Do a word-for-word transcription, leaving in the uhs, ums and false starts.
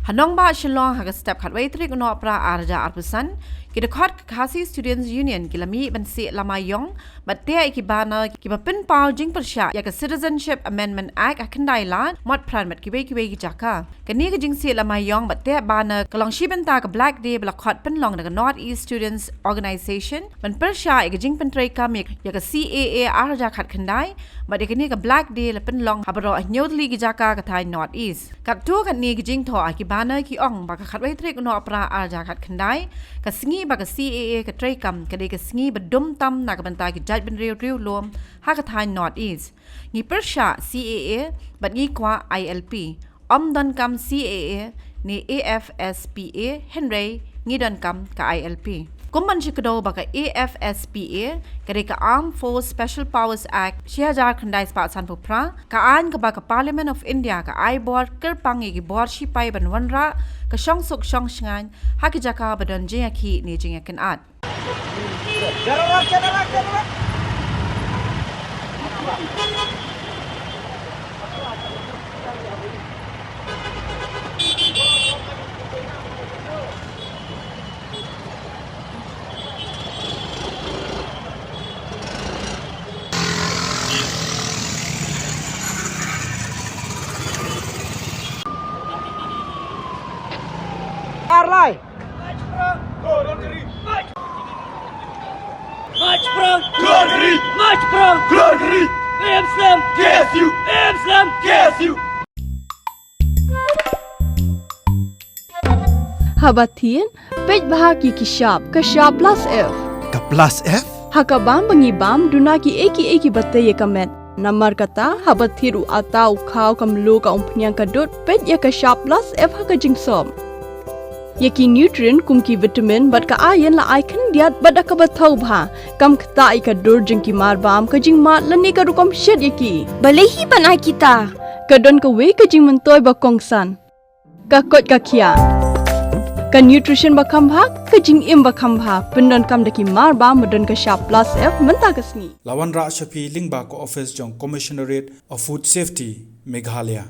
Ha nongbah Shillong ha ka step khatwei tarik u Nohprah ar hajar arphew san, ki dkhot ka Khasi Students Union ki la mih ban sieh lama ïong bad teh ïa ki banner kiba pynpaw jingpyrshah ïa ka Citizenship Amendment Act ha Khyndailad, Motphran bad kiwei kiwei ki jaka. Kane ka jingsieh lama ïong bad teh banner ka long shi bynta ka Black Day ba la khot pynlong da ka North East Students Organization ban pyrshah ïa ka jingpyntreikam ïa ka C A A ar hajar khatkhyndai, bad ïa kane ka Black Day la pynlong ha baroh hynñiew tylli ki jaka ka thaiñ North East. Katto katne ki jingthoh ha ki banner ki ong ba ka khatwei tarik u Nohprah ar hajar khatkhyndai, ka sngi ba ka C A A ka treikam, ka dei ka sngi ba dum tam na ka bynta ki jaitbynriew riewlum ha ka thaiñ North East. Ngi pyrshah C A A bad ngi kwah I L P. Ym donkam C A A ne A F S P A, hynrei ngi donkam ka I L P. Kum ban shu kdew ba ka A F S P A, ka dei ka Armed Force Special Powers Act shi hajar khyndai spah sanphew phra, ka aiñ kaba ka Parliament of India ka ai bor kyrpang ïa ki bor shipai ban wanrah ka shongsuk shongshngaiñ ha ki jaka ba don jingïakhih ne jingïakynad. Arlai. March front! Glory! March front! Glory! P M Slam! K S U! P M Slam! K S U! Haba thied, peit bha ki ki shap, ka shap plus F. Ka plus F? Ha ka bam ba ngi bam, duna ki ei ki ei kiba tei ïa ka met. Namar kata, haba thied u atta u khaw ka mluh ka umphniang ka dud, peit ïa ka shap plus F ha ka jingsop. Ïa ki nutrient kum ki vitamin bad ka iron la ai khyndiat bad da kaba thaw bha. Kam ktah ïa ka dur jong ki marbam, ka jingmad lane ka rukom shet ïa ki. Balei hi ban ai kita? Ka don kawei ka jingmyntoi ba kongsan. Ka koit ka khiah. Ka nutrition ba kham bha, ka jingim ba kham bha. Pyndonkam da ki marbam ba don ka shap plus F mynta ka sngi. La wanrah sha phi lyngba ka office jong Commissionerate of Food Safety, Meghalaya.